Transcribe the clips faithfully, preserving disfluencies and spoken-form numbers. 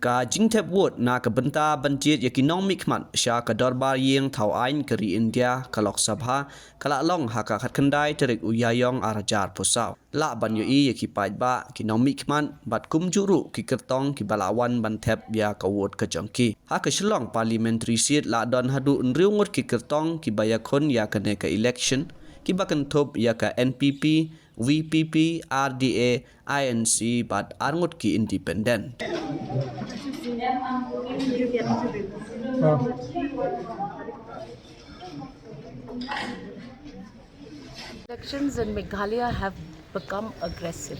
Ka jingthep vote na ka bynta ban jied ïa ki nongmihkhmat sha ka dorbar ïing thaw aiñ ka ri India, ka Lok Sabha, ka la long ha ka khatkhyndai tarik u Ïaïong ar hajar arphew saw. Lah ban ïohi ïa ki paidbah, ki nongmihkhmat bad kumjuh ruh ki kyrtong kiba la wan ban thep ïa ka vote ka jong ki. Ha ka Shillong Parliamentary Seat la don haduh hynriew ngut ki kyrtong kiba ïakhun ïa kane ka election, kiba kynthup ïa ka N P P, V P P, R D A, I N C bad ar ngut ki independent. Elections in Meghalaya have become aggressive.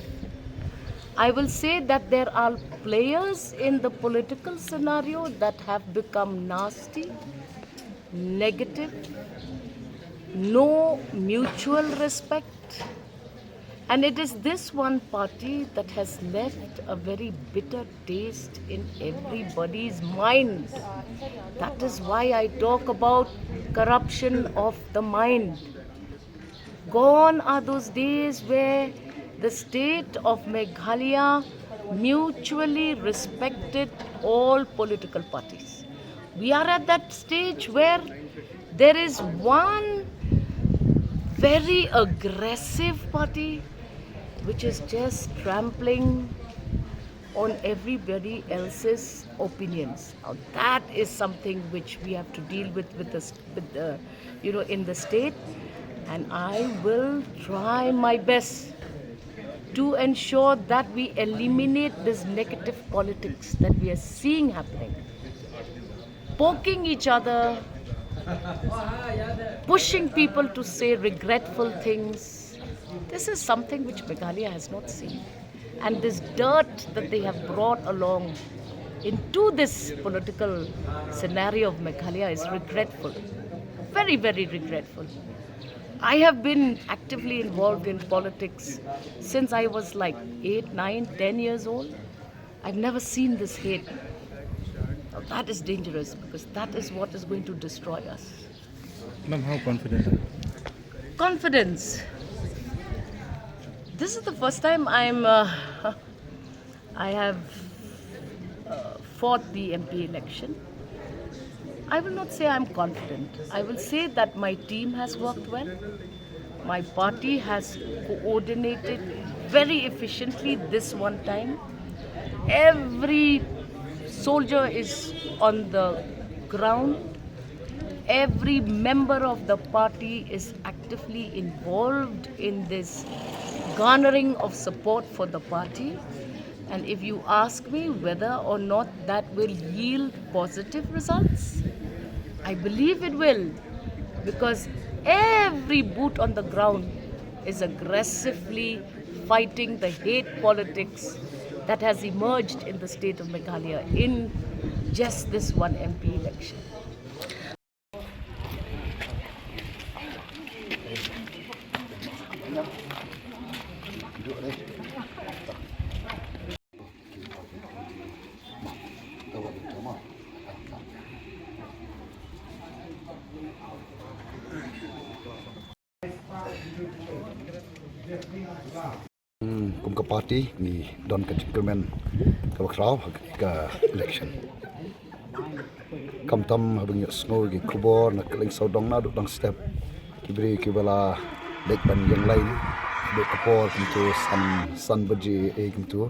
I will say that there are players in the political scenario that have become nasty, negative, no mutual respect. And it is this one party that has left a very bitter taste in everybody's mind. That is why I talk about corruption of the mind. Gone are those days where the state of Meghalaya mutually respected all political parties. We are at that stage where there is one very aggressive party which is just trampling on everybody else's opinions. Now that is something which we have to deal with, with the, with the, you know, in the state, and I will try my best to ensure that we eliminate this negative politics that we are seeing happening. Poking each other, pushing people to say regretful things. This is something which Meghalaya has not seen. And this dirt that they have brought along into this political scenario of Meghalaya is regretful. Very, very regretful. I have been actively involved in politics since I was like eight, nine, ten years old. I've never seen this hate. Now that is dangerous because that is what is going to destroy us. Ma'am, how confident are you? Confidence. This is the first time I'm. Uh, I have uh, fought the M P election. I will not say I'm confident. I will say that my team has worked well. My party has coordinated very efficiently this one time. Every soldier is on the ground. Every member of the party is actively involved in this garnering of support for the party. And if you ask me whether or not that will yield positive results, I believe it will, because every boot on the ground is aggressively fighting the hate politics that has emerged in the state of Meghalaya in just this one M P election. Hmm, kum ka party ngi don ka jingkyrmen kaba khraw ha ka election. Khamtam haba ngi ïohsngew ki khubor na kylleng sawdong naduh dang step, ki briew kiba la leit ban ïeng lai naduh ka por kumto san, san baje eh kumto.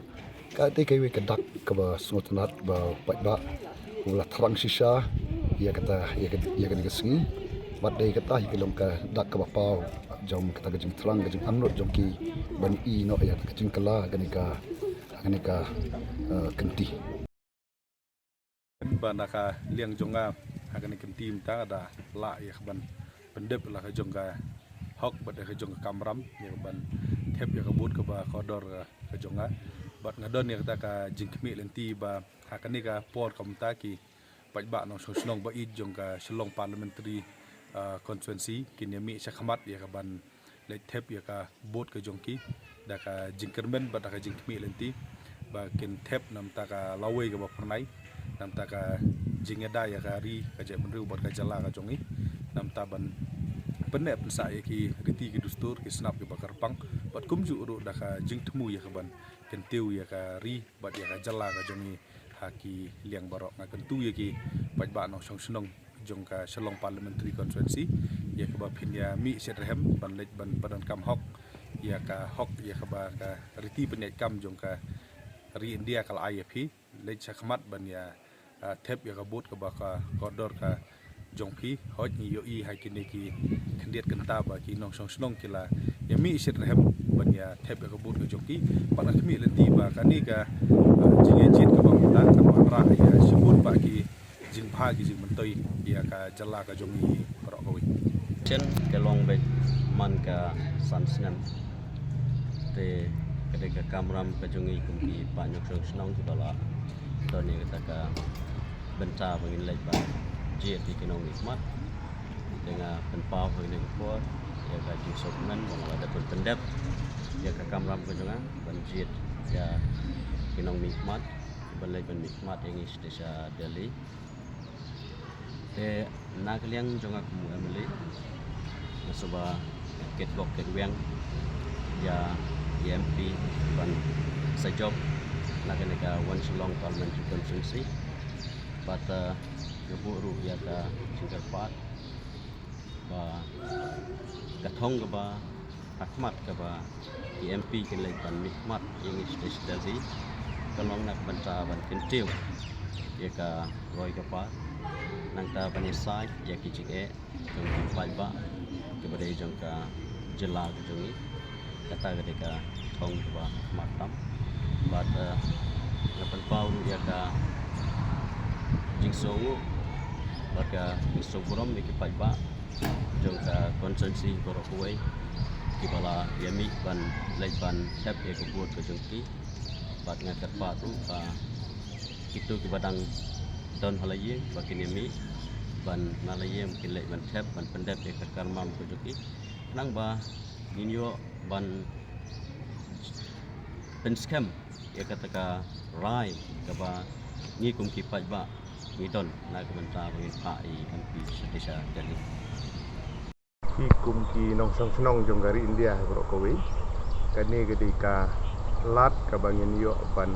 Ka dei kawei ka dak kaba sngewtynnat ba paidbah u la thrang shisha ïa kata, ïa ka, ïa kane ka sngi. Bad dei kata hi ka long ka dak kaba paw jong kata ka jingthrang, ka jinganrot jong ki ban ïehnoh ïa ka jingkylla kane ka, kane ka, eh, kynti. Ba na ka liang jong nga ha kane ka kynti mynta nga da lah ïa ka ban pyndep la ka jong ka hok bad ïa ka jong ka kamram ïa ka ban thep ïa ka vote kaba kordor ka jong nga. Bad nga don ïa kata ka jingkhmih lynti ba ha kane ka por ka mynta ki paidbah nongshong shnong ba ïeit jong ka Shillong Parliamentary, ah, Constituency kin ïa mih shakhmat ïa ka ban leit thep ïa ka vote ka jong ki da ka jingkyrmen bad da ka jingkhmih lynti ba kin thep namta ka lawei kaba phyrnai, namta ka jingïada ïa ka ri ka jaitbynriew bad ka jylla ka jong ngi, namta ban pynneh pynsah ïa ki riti ki dustur ki snap kiba kyrpang bad kumjuh ruh da ka jingthmu ïa ka ban kyntiew ïa ka ri bad ïa ka jylla ka jong ngi Ha ki liang baroh nga kyntu ïa ki paidbah nongshong shnong jong ka Shillong Parliamentary Constituency ïa kaba phin ïa mih shitrhem ban leit ban pyndonkam hok ïa ka hok ïa kaba ka riti pynïaid kam jong ka ri India ka la ai ïa phi, leit sha khmat ban ïa, ah, thep ïa ka vote kaba ka kordor ka jong phi. Hooid, ngi ïohi ha kine ki khyndiat kynta ba ki nongshong shnong ki la ïa mih shitrhem ban ïa thep ïa ka vote ka jong ki. Bad nga khmih lynti ba kane ka, ah, jingïajied kaba mynta kan wanrah ïa shibun bah ki jingbha ki jingmyntoi ïa ka jylla ka jong ngi baroh kawei. Shen ka long beit man ka san snem. Te ka dei ka kamram ka jong ngi kum ki paid nongshong shnong kiba la don ïa kata ka bynta ba ngin leit ban jied ïa ki nongmihkhmat. Te nga pynpaw ha kane ka por ïa ka jingsngewkmen ba nga la dep pyndep ïa ka kamram ka jong nga ban jied ïa ki nongmihkhmat ban leit ban mihkhmat ïa ngi sha Delhi. Te na ka liang jong nga kum u M L A, nga sngewbha kit bok kit weng ïa i M P ban sa jop na kane ka One Shillong Parliamentary Constituency. Bad, eh, nga buh ruh ïa ka jingkyrpad ba ka thong kaba ha khmat kaba ki M P kin leit ban mihkhmat ïa ngi sha Delhi ka long na ka bynta ban kyntiew ïa ka roi ka par, nangta ban ïasaid ïa ki jingeh jong ki paidbah kiba dei jong ka jylla ka jong ngi. Kata ka dei ka thong kaba ha khmat tam. Bad, eh, nga pynpaw ruh ïa ka jingsngewnguh bad ka jingsngewburom ïa ki paidbah jong ka constituency baroh kawei kiba la ïa mih ban leit ban thep ïa ka vote ka jong ki. Bad nga kyrpad ruh ba kito kiba dang don ha la ïing ba kin ïa mih ban na la ïing kin leit ban thep ban pyndep ïa ka kamram ka jong ki. Khnang ba ngin ïoh ban pynskhem ïa kata ka rai kaba ngi kum ki paidbah ngi don na ka bynta ba ngin phah i M P sha Delhi. Ki kum ki nongshong shnong jong ka ri India ha baroh kawei, kane ka dei ka lad kaba ngin ïoh ban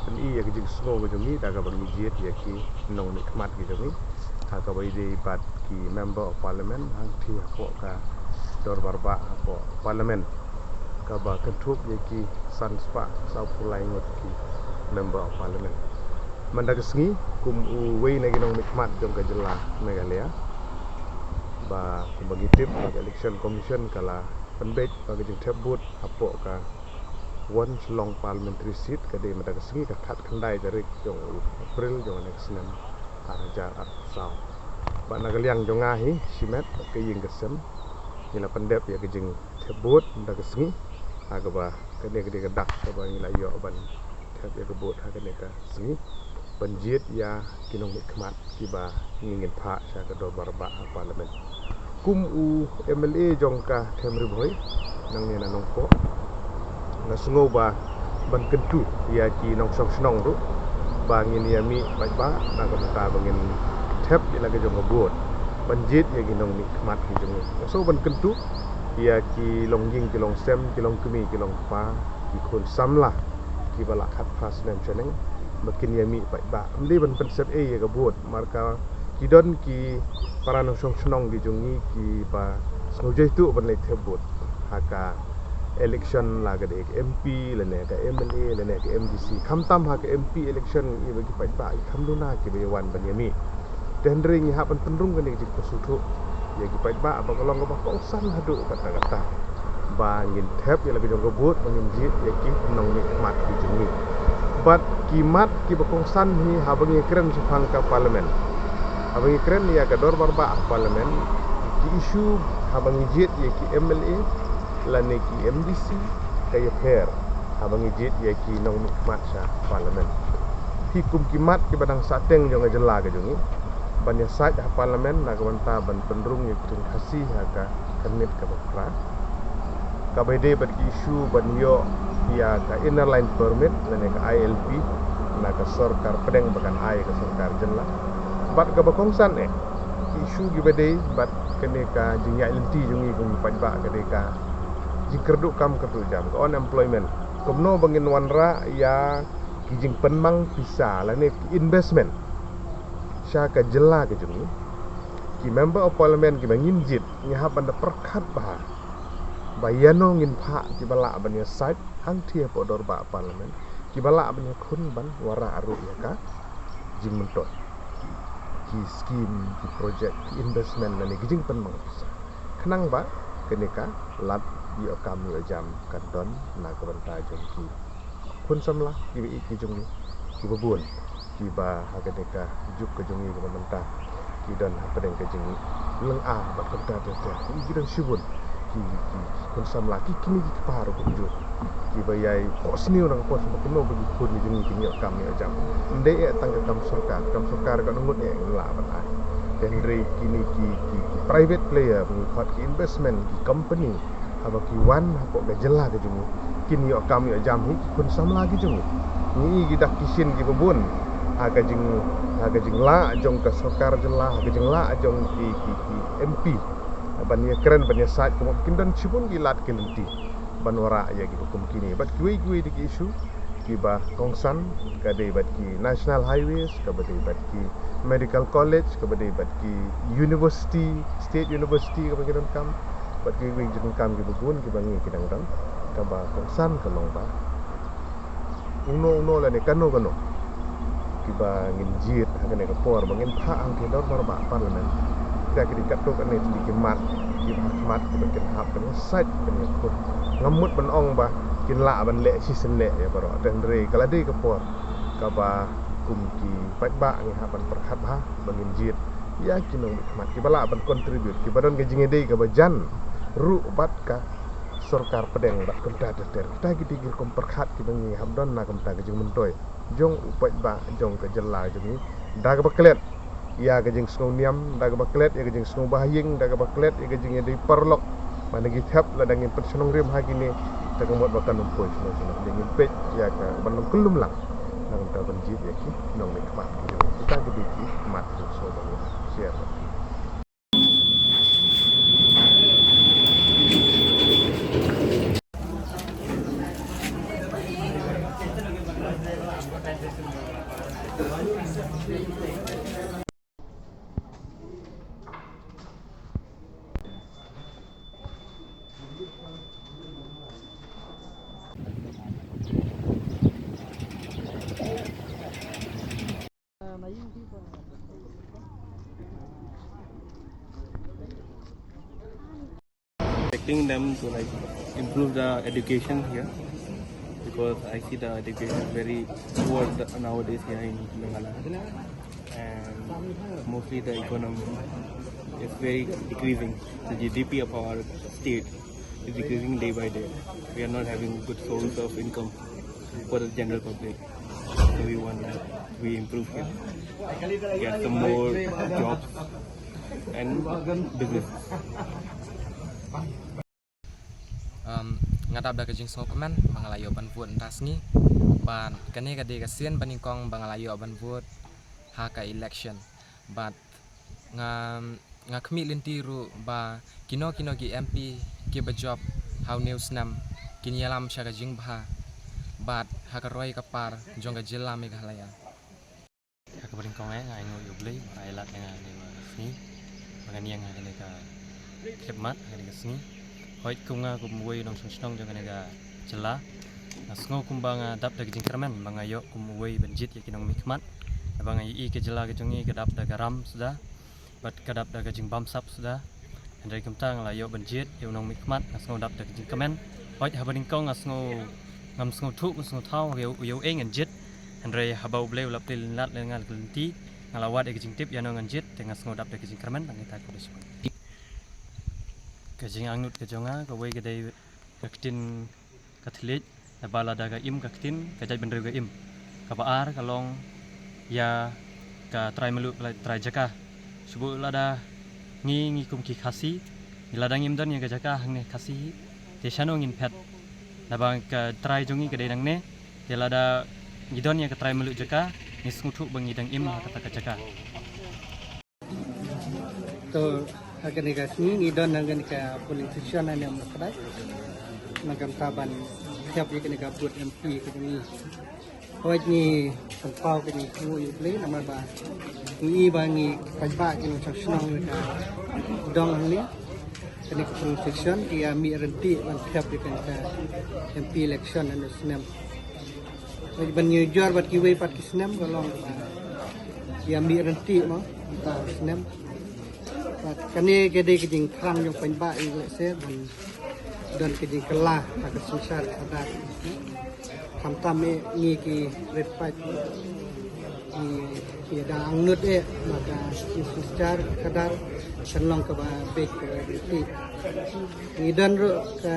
pyni ïa ka jingsngew ka jong ngi da kaba ngi jied ïa ki nongmihkhmat ki jong ngi, ha kaba ïadei bad ki Member of Parliament hangtei hapoh ka dorbar bah hapoh Parliament kaba kynthup ïa ki san spah sawphew lai ngut ki Member of Parliament. Mynta ka sngi kum uwei na ki nongmihkhmat jong ka jylla Meghalaya, ba kumba ngi tip ba ka Election Commission ka la pynbeit ba ka jingthep vote hapoh ka One Shillong Parliamentary Seat ka dei mynta ka sngi ka khatkhyndai tarik jong u April jong kane ka snem ar hajar arphew saw. Bad na ka liang jong nga hi shimet bad ka ïing ka sem ngi la pyndep ïa ka jingthep vote mynta ka sngi, ha kaba kane ka dei ka dak kaba ngi la ïoh ban thep ïa ka vote ha kane ka sngi ban jied ïa ki nongmihkhmat kiba ngi ngin phah sha ka dorbar bah ha Parliament. Kum u M L A jong ka Them Ri Bhoi nangne na Nongpoh, nga sngew ba ban kyntu ïa ki nongshong shnong ruh ba ngin ïa mih paidbah na ka bynta ba ngin thep ïa la ka jong ka vote ban jied ïa ki nongmihkhmat ki jong ngi. Nga sngew ban kyntu ïa ki longïing ki longsem, ki longkmie ki longkpa, ki khun samla kiba la khatphra snem shaneng ba kin ïa mih paidbah. Ym dei ban pynsep ei ïa ka vote, marka ki don ki para nongshong shnong ki jong ngi kiba sngew jaituh ban leit thep vote ha ka election, la ka dei ka M P lane ka M L A lane ka M D C, khamtam ha ka M P election ïa ba ki paidbah ki kham duna kiba ïa wan ban ïa mih. Te hynrei ngi hap ban pynrung kane ka jingpynsngewthuh ïa ki paidbah ba ka long kaba kongsan haduh katta katta ba ngin thep ïa la ka jong ka vote ba ngin jied ïa ki nongmihkhmat ki jong ngi. Bad ki mat kiba kongsan hi haba ngi kren shaphang ka Parliament, haba ngi kren ïa ka dorbar bah Parliament, ki issue haba ngi jied ïa ki M L A lane ki M D C ka ïapher haba ngi jied ïa ki nongmihkhmat sha Parliament. Phi kum ki mat kiba dang sahteng jong ka jylla ka jong ngi ban ïasaid ha Parliament na ka bynta ban pynrung ïa ka ktien Khasi ha ka khyrnit kaba phra, kaba ïadei bad ki issue ban ïoh ïa ka Inner Line Permit lane ka I L P na ka sorkar pdeng ba kan ai ka sorkar jylla. Bad kaba kongsan eh ki issue kiba dei bad kane ka jingïaid lynti jong ngi kum ki paidbah ka dei ka jingkyrduh kam kyrduh jam, ka unemployment. Kumno ba ngin wanrah ïa ki jingpynmang pisa lane ki investment sha ka jylla ka jong ngi, ki member of parliament kiba ngin jied, ngi hap ban da pyrkhat bha ba ïano ngin phah kiba lah ban ïasaid hangthie hapoh dorbar parliament, kiba lah ban ïakhun ban wanrah ruh ïa ka jingmyntoi, ki skim, ki project, ki investment lane ki jingpynmang pisa, khnang ba kane ka lad ïoh kam ïoh jam kan don na ka bynta jong ki khun samla kiba ïeit ki jong ngi, kiba bun, kiba ha kane ka juk ka jong ngi kaba mynta ki don hapdeng ka jinglynga bad kumta ter ter, ki don shibun ki, ki khun samla, ki kmie ki kpa ruh kumjuh, kiba ïai phohsniew na ka por sha ba kumno ba ki khun ki jong ngi kin ïoh kam ïoh jam. Ym dei eh tang ka kam sorkar, kam sorkar ka ngut eh ngi lah ban ai, hynrei kine ki, ki, ki private player, ngi khot ki investment, ki company, haba ki wan hapoh ka jylla ka jong ngi, kin ïoh kam ïoh jam hi ki khun samla ki jong ngi. Ngi i ki dak ki shin kiba bun ha ka jing, ha ka jinglah jong ka sorkar jylla, ha ka jinglah jong ki, ki, ki M P ban ïakren ban ïasaid, kumba kin don shibun ki lad ki lynti ban wanrah ïa kiba kum kine bad kiwei kiwei de ki issue kiba kongsan, ka dei bad ki national highways, kaba dei bad ki medical college, kaba dei bad ki university, state university kaba ngi donkam, bad kiwei ki jingdonkam kiba bun kiba ngi ki dang don, kaba kongsan ka long ba uno uno lane kano kano kiba ngin jied ha kane ka por ba ngin phah hangthie dorbar parliament, kita ki dei katto katne tylli ki mat kiba ha khmat kiba kin hap ban ïasaid ban ïakhun. Ngam mut ban ong ba kin lah ban leh shisien leh ïa baroh, hynrei ka la dei ka por kaba kum ki paidbah ngi hap ban pyrkhat bha ba ngin jied ïa ki nongmihkhmat kiba lah ban contribute, kiba don ka jingïadei kaba jan ruh bad ka sorkar pdeng bad kumta ter ter. Kita ki dei ki rukom pyrkhat kiba ngi hap don na kumta ka jingmyntoi jong u paidbah jong ka jylla jong ngi, da kaba klet ïa ka jingsngew niam, da kaba klet ïa ka jingsngew bahaïing, da kaba klet ïa ka jingïadei paralok. Ba ngin thep lada ngin pynshnong rim ha kine, te ka mut ba kan ym poi shuh shuh, ngin peit ïa ka ban long kyllum lang na kumta ban jied ïa ki nongmihkhmat ki jong ngi. Kita ki dei ki mat ki jingsngew ba ngi share. Expecting them to, like, improve the education here, because I see the education is very poor the, nowadays here in Meghalaya, and mostly the economy is very decreasing. The G D P of our state is decreasing day by day. We are not having good source of income for the general public. So we want that we improve here, get some more jobs and business. Um, nga dap da ka jingsngewkmen ba nga la ïoh ban vote mynta sngi. Bad kane ka dei ka sien ba nyngkong ba nga la ïoh ban vote ha ka election. Bad nga, nga khmih lynti ruh ba kino kino ki M P kiba jop ha une u snem kin ïalam sha ka jingbha bad ha ka roi ka par jong ka jylla Meghalaya. Ha kaba nyngkong eh nga ainguh ïa U Blei ba ai lad ïa nga kane ka sngi ba ngan ïeng ha kane ka khlieh mat ha kane ka sngi. Hooid, kum nga kum uwei u nongshong shnong jong kane ka jylla, nga sngew kumba nga dap da ka jingkyrmen ba nga ïoh kum uwei ban jied ïa ki nongmihkhmat. Naba nga ïohi ka jylla ka jong ngi ka dap da ka ram suda bad ka dap da ka jingbamsap suda. Hynrei kumta nga la ïoh ban jied ïa u nongmihkhmat, nga sngew dap da ka jingkmen. Hooid, haba nyngkong nga sngew, ngam sngewthuh, ngam sngewthaw ïa u, ïa uei ngan jied. Hynrei haba U Blei u la plie lynlad ïa nga ka lynti, nga la wad ïa ka jingtip ïano ngan jied, te nga sngew dap da ka jingkmen, tang kita khublei shibun. Ka jingangnud ka jong nga kawei ka dei ka ktien ka thylliej, naba lada ka im ka ktien, ka jaitbynriew ka im. Kaba ar ka long ïa ka trai mluh, ka trai jaka. Shu buh lada ngi, ngi kum ki Khasi, ngi lada ngim don ïa ka jaka hangne Khasi, te shano ngin phet? Naba ka trai jong ngi ka dei nangne, te lada ngi don ïa ka trai mluh jaka, ngi sngewthuh ba ngi dang im ha kata ka jaka. To, ha kane ka sngi ngi don ha kane ka polling station ha Niam Kdai. Na ka bynta ban thep ïa kane ka booth M P ka jong ngi. Hooid, ngi pynpaw ka jingthmu ïa U Blei namar ba ngi i ba ngi paidbah ki nongshong shnong ka dong hangne. Kane ka constituency ki ïa mih ryntih ban thep ïa kane ka M P election ha u snem. Hooid, ban ïa jur bad kiwei pat ki snem ka long ba ïa mih ryntih mo, ba snem. Bad kane ka dei ka jingthrang jong paidbah ïa lehse ban don ka jingkylla ha ka synshar khadar. Khamtam eh ngi ki rit paid ngi ki da angnud eh ba ka synshar khadar kan long kaba beit kaba beit. Ngi don ruh ka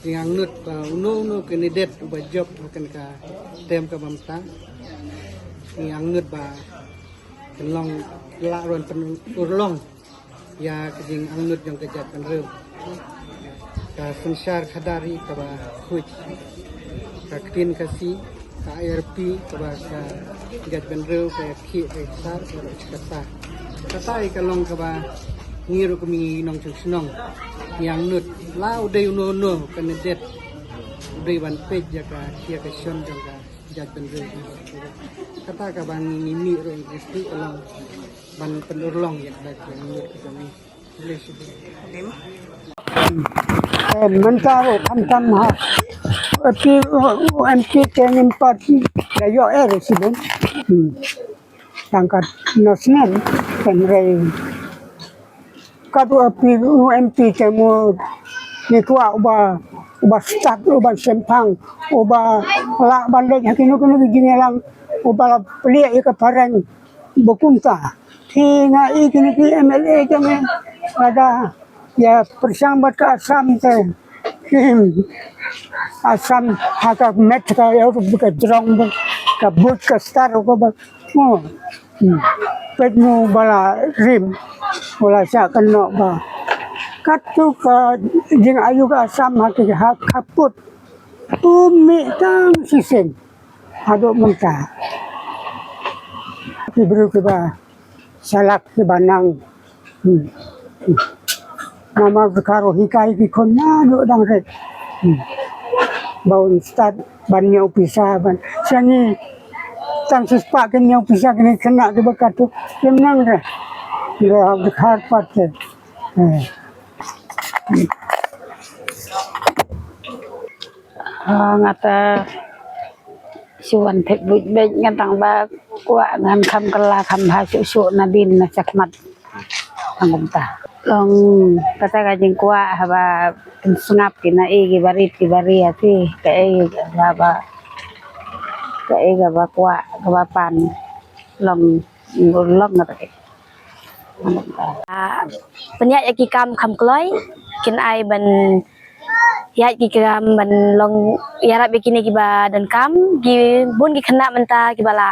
jingangnud ba uno uno candidate uba jop ha kane ka term kaba mynta. Ngi angnud ba kan long lah ruh ban pynurlong ïa ka jingangnud jong ka jaitbynriew. Ka synshar khadar hi kaba khuid, ka ktien Khasi, ka I R P kaba ka jaitbynriew ka ïa khih ka ïa ksar ka ruh ka sa. Kata hi ka long kaba ngi ruh kum ngi nongshong shnong ngi angnud la u dei uno uno candidate u dei ban peit ïa ka khia ka shon jong ka jaitbynriew. Kata kaba ngi mih ruh ngi kti ka long ban pynurlong ïa ka jaitbynriew ka jong ngi. Te mynta ruh khamtam ha u M P, u M P te ngim pat da ïoh eh ruh shibun. Hmm. Tang kat nosnen kan rei. Kat u M P, u M P te mo ngi kwah uba, uba stad, uba shemphang, uba lah ban leit ha kino kino ki jingïalang, uba la plie ïa ka phareng ba kumta. Te nga i kine ki M L A jong ngi lada ïa pyrshang bad ka Assam te. Hmm. Assam ha ka met ka ïa ka jrong ba ka but ka star ko ba. Oh. Hmm. Peit mo ba la rim. Ba la shah kynnoh ba. Katto ka jingayu ka Assam ha ki ha khappud. U mih tang shisien. Haduh mynta ki briew kiba shalak kiba nang. Hmm. Hmm. Namar ka ruh hikai ki khun naduh dang rit. Hmm. Ba un stad ban ñiew pisa ban. Sha ngi tang shispah ki ñiew pisa kine khynnah kiba katto kim nang re. Ki ruh ha dkhar pat te. Eh. Ah, nga ta shu wan thep buit beit ngan tang ba kwah ngan kham kylla kham bha shuh shuh nadien na shakhmat. Tang kumta long kata ka jingkwah haba pynsngap ki na i ki barit ki bari ati ka i kaba ka i kaba kwah kaba pan long long kata ka. Ah, pynïaid ïa ki kam kham kloi kin ai ban ïaid ki kam ban long ïarap ïa kine kiba donkam, ki bun ki khynnah mynta kiba la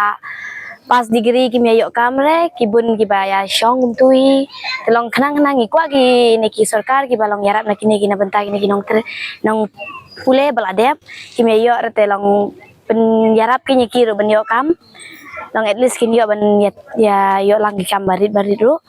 pass degree kim ïa ïoh kam re, ki bun kiba ïa shong kumtu hi. Te long khnang khnang ngi kwah kine ki sorkar kiba long ïarap na kine ki na bynta kine ki nongtre nongpule ba la dep kim ïa ïoh re te long pynïarap kine ki ruh ban ïoh kam. Long at least kin ïoh ban ïa, ïa ïoh lang ki kam barit barit ruh.